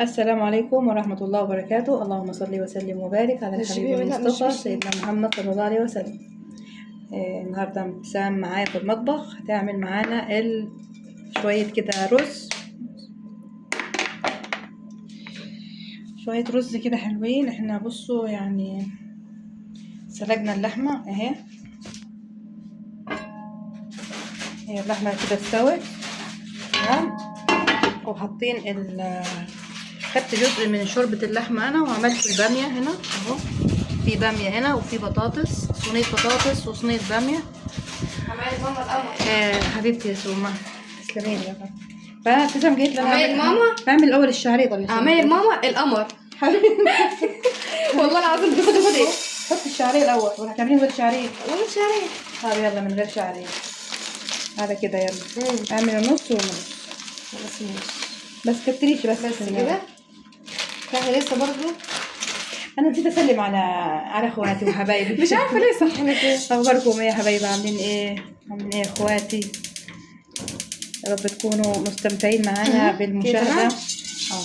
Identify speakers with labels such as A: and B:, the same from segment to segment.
A: السلام عليكم ورحمة الله وبركاته. اللهم صل وسلم وبارك على
B: مش
A: الحبيب
B: لا مش
A: المصطفى
B: مش
A: سيدنا محمد صلى الله عليه وسلم. النهاردة ابتسام معايا في المطبخ، هتعمل معانا شوية كده رز، شوية رز كده حلوين. احنا بصوا يعني سلقنا اللحمة اهي، هي اللحمة كده استوت تمام، وحاطين خدت جزء من شوربة اللحمة أنا وعملت البامية هنا أهو، في بامية هنا وفي بطاطس، صينية بطاطس وصينية بامية.
B: عمايل ماما القمر.
A: حبيبتي يا سوما، تسلمي لي يا رب. فابتسام جيت لنا
B: عمايل ماما؟
A: بعمل الأول الشعرية. طب يا سوما
B: عمايل ماما القمر. والله العظيم.
A: خدي خدي حطي الشعرية الأول، ولا هتعملي من غير شعرية؟
B: والله شعرية.
A: طب يلا من غير شعرية، على كده يلا اعملي نص ونص.
B: خلاص ماشي،
A: بس كتريش بس
B: بس كده. احنا لسه برضه
A: انا نسيت اسلم على اخواتي وحبايبي.
B: مش عارفه ليه صح احنا كده.
A: اخباركم ايه يا حبايبي؟ عاملين ايه؟ عاملين ايه يا اخواتي؟ يا رب تكونوا مستمتعين معانا بالمشاهدة.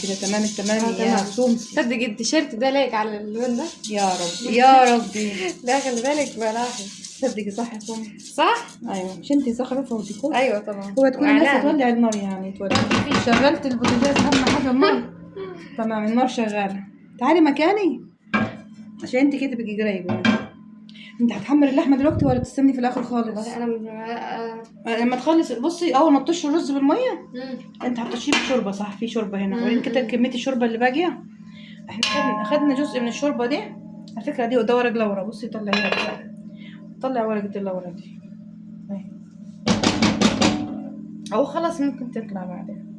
A: كده تمام التمام يا سومتي.
B: تصدق التيشيرت ده لايق على اللون ده؟
A: يا رب يا ربي.
B: لا خلي بالك بقى،
A: تصدقي صح يا سومتي؟
B: صح؟
A: ايوه، مش انتي زخرفه وديكور؟
B: ايوه طبعا.
A: هو تكون الناس تولع النار يعني، تولع. شغلت البوتاجاز، اهم حاجة النار. تمام النار شغالة. تعالي مكاني عشان انت كده تبقي قريبه. انت هتحمر اللحمة دلوقتي ولا تستني في الاخر خالص؟
B: انا
A: لما تخلص بصي، اول ما تطش الرز بالمية انت هتطشيه بشوربه، صح؟ في شوربة هنا. وريني كده كمية الشوربة اللي باقية. احنا خدنا جزء من الشوربة دي على فكرة، دي ده ورق لورا. بصي طلعيها بقى، طلع ورقة اللورا دي اهو، خلاص ممكن تطلع بعدين.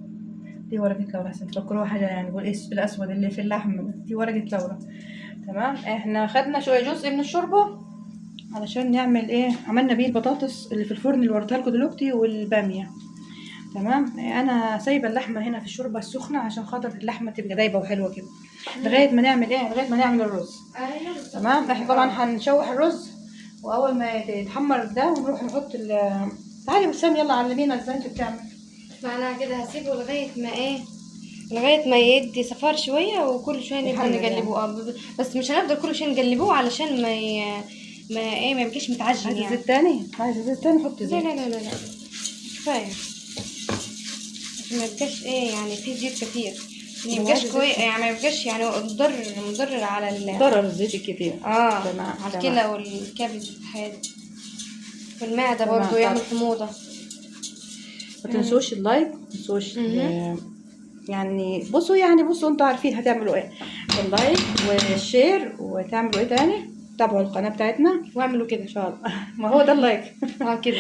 A: دي ورقة لورا عشان تفكروها حاجة يعني، الاسود اللي في اللحم دي ورقة لورا. تمام، احنا خدنا شوية جزء من الشوربة علشان نعمل ايه؟ عملنا بيه البطاطس اللي في الفرن اللي وريتها لكم دلوقتي والباميه. تمام، انا سايبه اللحمة هنا في الشوربة السخنة عشان خاطر اللحمة تبقى دايبه وحلوه كده لغاية ما نعمل ايه؟ لغاية ما نعمل الرز. تمام، احنا طبعا هنشوح الرز، واول ما يتحمر ده ونروح نحط تعالي وسام يلا علمينا ازاي انت بتعمل.
B: ما انا كده هسيبه لغاية ما ايه، لغاية ما يدي صفار شوية، وكل شوية نبدا نقلبه. بس مش هنفضل كل شوية نقلبوه علشان ما ما ايه ما يبقاش متعجن يعني.
A: عايزه زيت تاني؟ عايزه زيت تاني؟ حطي زيت.
B: لا لا لا لا كفاية، عشان ما يبقاش ايه يعني في زيت كتير، ما يبقاش كويس يعني، ما يبقاش يعني مضر على
A: ضرر الزيت الكتير.
B: تمام، على الكلى والكبد والحاجات دي والمعده برضه يعمل حموضه.
A: ما تنسوش ال like، ما تنسوش يعني بصوا، يعني بصوا انتوا عارفين هتعملوا ايه، ال like وال share، وتعملوا ايه تاني؟ تابعوا القناة بتاعتنا
B: واعملوا كده
A: ان شاء الله. ما هو ده ال like.
B: كده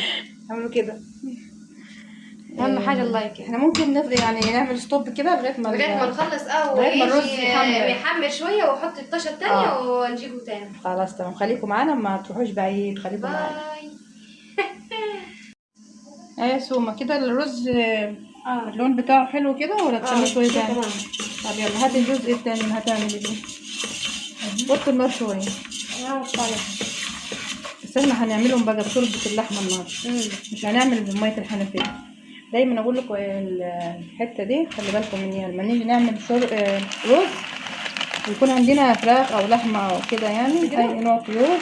A: اعملوا كده،
B: اهم حاجة ال like.
A: احنا ممكن نفضل يعني نعمل stop كده لغاية ما
B: نخلص، لغاية ما الرز يحمر شوية، واحط الطشه الثانية ونجيبه تاني.
A: خلاص تمام، خليكم معانا ما تروحوش بعيد، خليكم معانا.
B: bye.
A: ايه سوما كده الرز اللون بتاعه حلو كده ولا تخليه شوية تاني؟ طب يلا هاتي الجزء الثاني اللي هتعملي بيه. وطي النار شوية. بس احنا هنعملهم بقى بشوربه اللحمة النهارده، مش هنعمل بميه الحنفية. دايما اقول لكم الحتة دي خلي بالكم منيها، لما نيجي نعمل رز ويكون عندنا فراخ او لحمه او كده يعني اي نوع طيور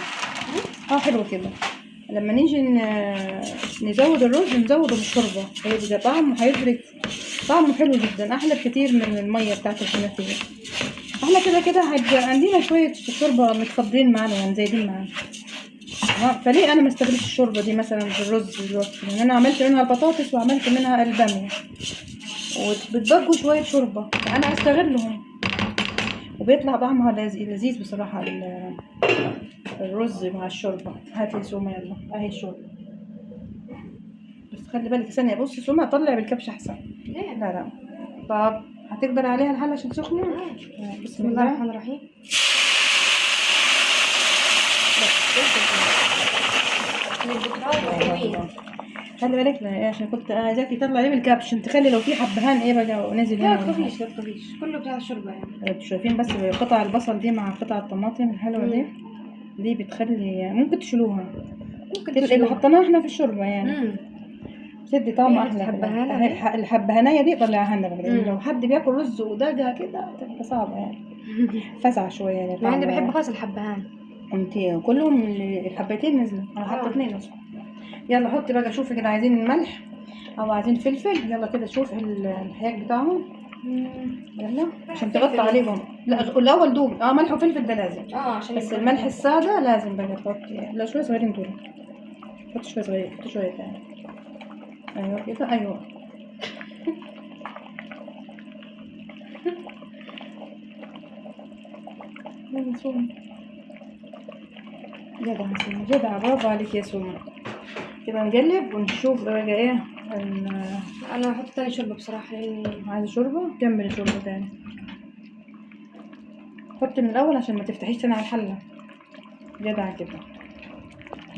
A: حلو كده، لما نيجي نزود الرز نزوده بالشوربه، هيبقى طعمه هيفرق، طعمه حلو جدا، احلى بكتير من المية بتاعت الحنفية. احنا كده كده هيبقى عندنا شوية شوربة متفضلين معانا يعني زايدين معانا، فليه انا ما استغلش الشوربة دي مثلا في الرز دلوقتي؟ لان انا عملت منها البطاطس وعملت منها الباميه وبتبقوا شوية شوربة، فانا استغلهم وبيطلع طعمها لذيذ بصراحة الرز مع الشوربة. هاتي سوما يلا، اهي الشوربة. بس خلي بالك ثانية، بصي سوما طلع بالكبشه احسن. لا لا. طب هتقدر عليها الحلة عشان سخنة؟
B: بسم الله الرحمن الرحيم.
A: خلي بالك عشان كنت عايزاكي تطلعي بالكبش، انت خلي لو في حبهان ايه بقى ونزل هنا.
B: لا تخافيش لا تخافيش، كله بتاع الشوربة يعني.
A: انتوا شايفين بس قطع البصل دي مع قطع الطماطم الحلوة دي، دي بتخلي ممكن تشيلوها، ممكن اللي حطيناها احنا في الشوربة يعني. بس بتدي طعم
B: إيه،
A: احلى.
B: الحبهانة دي؟
A: الحبهانيه دي طلعها لنا بقى، لان
B: مم.
A: لو حد بياكل رز ودجا كده تبقى صعبة يعني، فزعه شوية يعني.
B: مع اني
A: طعم.
B: بحب خالص الحبهان.
A: انت كلهم الحبتين نزلوا، انا حاطه
B: آه.
A: 2 اصلا. يلا حطي بقى، شوفي كده عايزين ملح او عايزين فلفل. يلا كده شوفي الحياك بتاعهم. يلا عشان تغطي
B: فلفل.
A: عليهم. لا الاول دوب ملح وفلفل ده لازم،
B: عشان
A: بس
B: يبقى
A: الملح السادة لازم بقى تحطي. لا شوية صغيرين دول، حطي شوية صغيرين، حطي شوية تاني. ايوه كده، ايوه. يلا سومة، جدع يا سومة، جدع، برافو عليك يا سومة. كده نقلب ونشوف بقى ايه.
B: انا هحط تاني شوربة بصراحة، لاني
A: عايزه شوربة، كملي شوربة تاني. حطي من الاول عشان ما تفتحيش تاني على الحلة. جدع كده،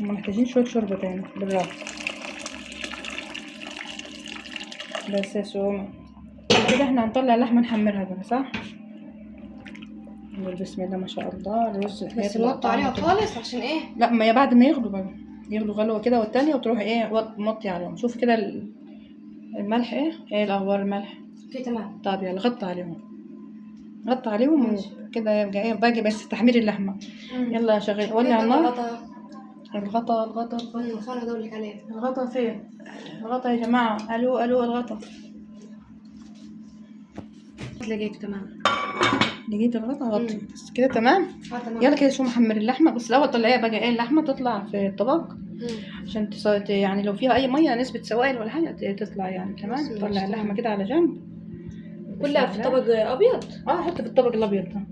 A: هما محتاجين شوية شوربة تاني بالراحة. بس يا سومة كده احنا هنطلع اللحمة نحمرها بقى، صح؟ نقول بسم الله ما شاء الله. الرز
B: بس
A: هيطلع
B: نوطي عليها
A: طعمه كده.
B: خالص عشان ايه؟
A: لا ما هي بعد ما يغلوا بقى، يغلوا غلوه كده والتانية، وتروحي ايه موطي عليهم. شوفي كده الملح ايه؟ ايه الاخبار الملح؟
B: okay تمام.
A: طب يلا غطي عليهم، غطي عليهم
B: ماشي.
A: وكده يبقى ايه باقي بس تحمير اللحمة. يلا شغل، ولع النار.
B: الغطا.
A: الغطا، الغطا، الغطا.
B: خليني ادور لك عليه.
A: الغطا فين؟ الغطا يا جماعة. الو الو، الغطا.
B: لقيته تمام.
A: لقيت الغطا، غطي بس كده تمام.
B: تمام.
A: يلا كده شو محمر اللحمة. بس الاول طلعيها بقى ايه اللحمة تطلع في الطبق عشان يعني لو فيها اي مية نسبه سوائل ولا حاجة تطلع يعني. تمام.
B: ماشي،
A: طلع اللحمة
B: تمام.
A: كده على جنب.
B: كلها في طبق ابيض.
A: حط في الطبق الابيض ده.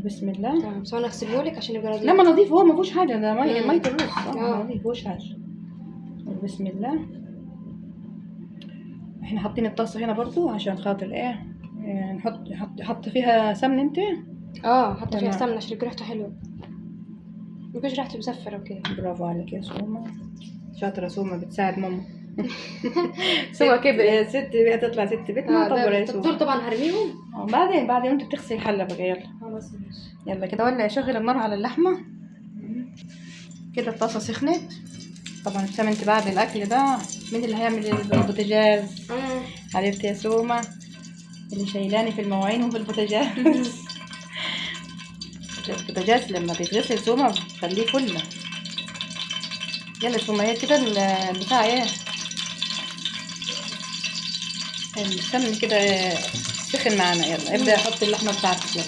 A: بسم الله.
B: تمام، بس انا اغسله لك عشان يبقى نظيف.
A: لا ما نظيف، هو ما فيهوش حاجة، ده مية الرز. نظيف، ما فيهوش حاجة. بسم الله. احنا حاطين الطاسه هنا برضو عشان خاطر ايه، نحط حط فيها سمن انت.
B: حط فيها سمن عشان يكون ريحته حلوة، ما يكونش ريحته مزفره وكده.
A: برافو عليك يا سومه، شاطرة سومه، بتساعد ماما.
B: سومه كبرت
A: ست بقى، تطلع ست بيتنا. طب يا سومه
B: دول طبعا هرميهم
A: بعدين وانت بتغسلي الحلة بقى. يلا
B: بس ماشي.
A: يلا كده ولع، شغل النار على اللحمة كده. الطاسه سخنت طبعا. السمن انت بعد الاكل ده مين اللي هيعمل البوتاجاز؟ عرفت يا سومه اللي شايلاني في المواعين وفي البوتاجاز. البوتاجاز لما بيتغسل سومه بتخليه فله. يلا سومه هي كده البتاع ايه السمن كده سخن معانا. يلا ابدأ حط اللحمة بتاعتك. يلا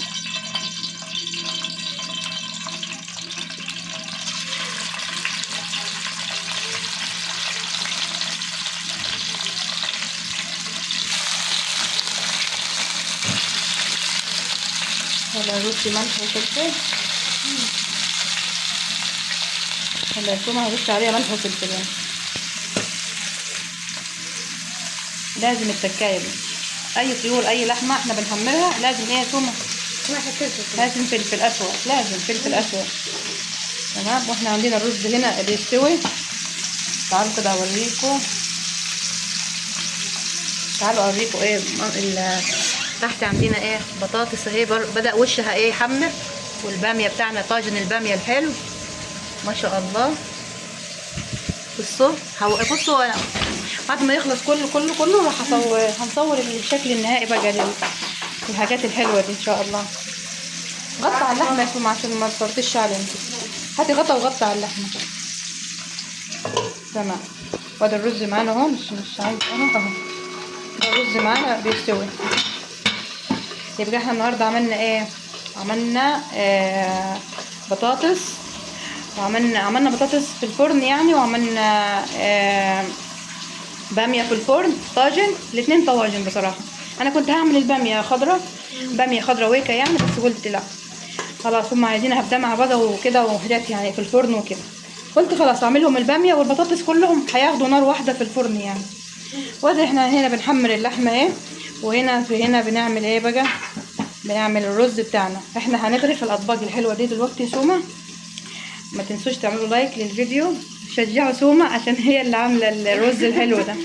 A: يلا رشي ملح وفلفل. يلا يا سومه هرش عليها ملح وفلفل. يعني لازم التكايه دي، اي طيور اي لحمه احنا بنحمرها لازم ايه يا سومه؟ لازم فلفل اسود، لازم فلفل اسود. تمام. واحنا عندنا الرز هنا بيستوي. تعالوا كده اوريكم، تعالوا اوريكم ايه تحت عندنا ايه بطاطس اهي بدأ وشها ايه يحمر، والباميه بتاعنا طاجن الباميه الحلو ما شاء الله. بصوا بصوا بعد ما يخلص كله كله كله راح هنصور الشكل النهائي بقى للحاجات الحلوة دي ان شاء الله. غطى على اللحمة يا سومه عشان ما تفرطش علينا. هاتي غطا وغطى على اللحمة. تمام. وادي الرز معانا اهو، مش عايز اهو اهو ده الرز معانا بيستوي. يبقى احنا النهارده عملنا ايه؟ عملنا بطاطس، وعملنا بطاطس في الفرن يعني، وعملنا باميه في الفرن، طاجن، الاثنين طواجن. بصراحة انا كنت هعمل الباميه خضراء، باميه خضراء ويكا يعني، بس قلت لا خلاص هم عايزينها بدمعه بقى وكده وحاجات يعني في الفرن وكده، قلت خلاص اعملهم الباميه والبطاطس كلهم هياخدوا نار واحدة في الفرن يعني. وادي احنا هنا بنحمر اللحمة ايه، وهنا في هنا بنعمل ايه بقى؟ بنعمل الرز بتاعنا. احنا هنغرف الاطباق الحلوة دي دلوقتي يا سومه. ما تنسوش تعملوا like للفيديو، شجعوا سومه عشان هي اللي عامله الرز الحلو ده.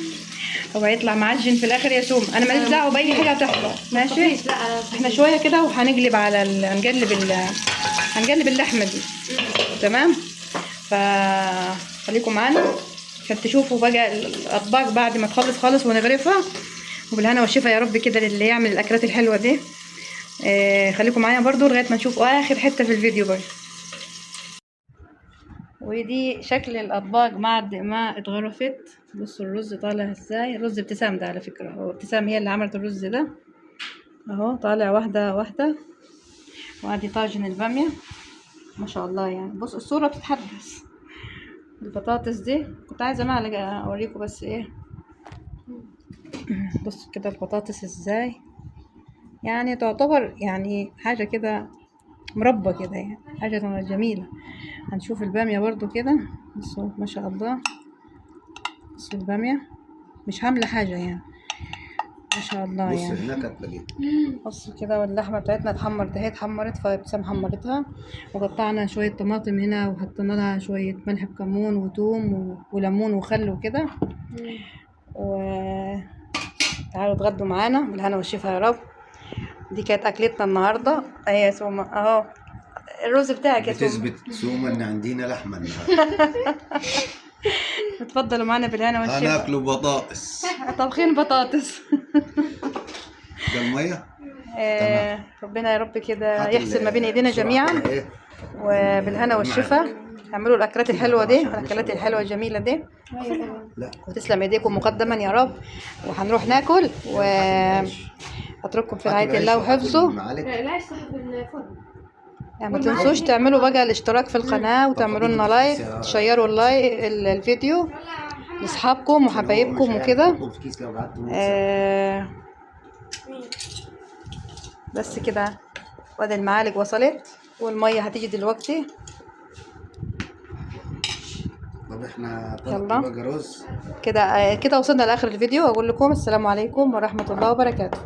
A: هو هيطلع معجن في الاخر يا سومه، انا ماليش دعوه باي حاجة هتحصل. ماشي؟ احنا شوية كده وهنقلب على هنقلب اللحمة دي. تمام؟ فخليكم معانا. عشان تشوفوا بقى الاطباق بعد ما تخلص خالص ونغرفها. وبالهنا والشفا يا رب كده للي يعمل الاكلات الحلوة دي. خليكم معايا برضو لغاية ما نشوف اخر حتة في الفيديو بقى. ودي شكل الاطباق بعد ما اتغرفت. بصوا الرز طالع ازاي. الرز ابتسام ده على فكرة، هو ابتسام هي اللي عملت الرز ده اهو، طالع واحدة واحدة. وادي طاجن الباميه ما شاء الله يعني. بصوا الصورة بتتحدث. البطاطس دي كنت عايزه معلقه اوريكم بس ايه. بصوا كده البطاطس ازاي، يعني تعتبر يعني حاجة كده مربى كده، يعني حاجة جميلة. هنشوف الباميه برضو كده. بصوا ما شاء الله، بصوا الباميه مش عامله حاجة يعني ما شاء الله
C: بص
A: يعني.
C: هناك هتلاقيه.
A: بصوا كده، واللحمة بتاعتنا اتحمرت اهي، اتحمرت فابتسام حمرتها. وقطعنا شوية طماطم هنا وحطينا لها شوية ملح بكمون وتوم وليمون وخل وكده. و تعالوا اتغدوا معانا بالهنا والشفا يا رب. دي كانت اكلتنا النهارده. اهي يا سوما اهو الرز بتاعك يا سوما.
C: بتثبت سوما ان عندنا لحمه النهارده.
A: اتفضلوا معانا بالهنا والشفا.
C: هناكلوا بطاطس.
A: طبخين بطاطس.
C: ده المية.
A: ربنا يا رب كده
C: هات
A: يحسن ما بين ايدينا
C: بسرعة
A: جميعا.
C: كده إيه؟
A: وبالهنا والشفا. اعملوا الاكلات الحلوة دي، الاكلات الحلوة الجميلة دي.
C: لا
A: وتسلم ايديكم مقدما يا رب. وهنروح ناكل و اترككم في رعاية الله وحفظه.
B: العيش صاحب الفرن.
A: يعني ما تنسوش تعملوا بقى الاشتراك في القناة وتعملوا لنا like، تشيروا ال like الفيديو لاصحابكم وحبايبكم وكده. بس كده. وادي المعالق وصلت والمية هتيجي دلوقتي.
C: طب احنا
A: يلا.
C: بقى رز
A: كده كده وصلنا لاخر الفيديو. اقول لكم السلام عليكم ورحمة الله وبركاته.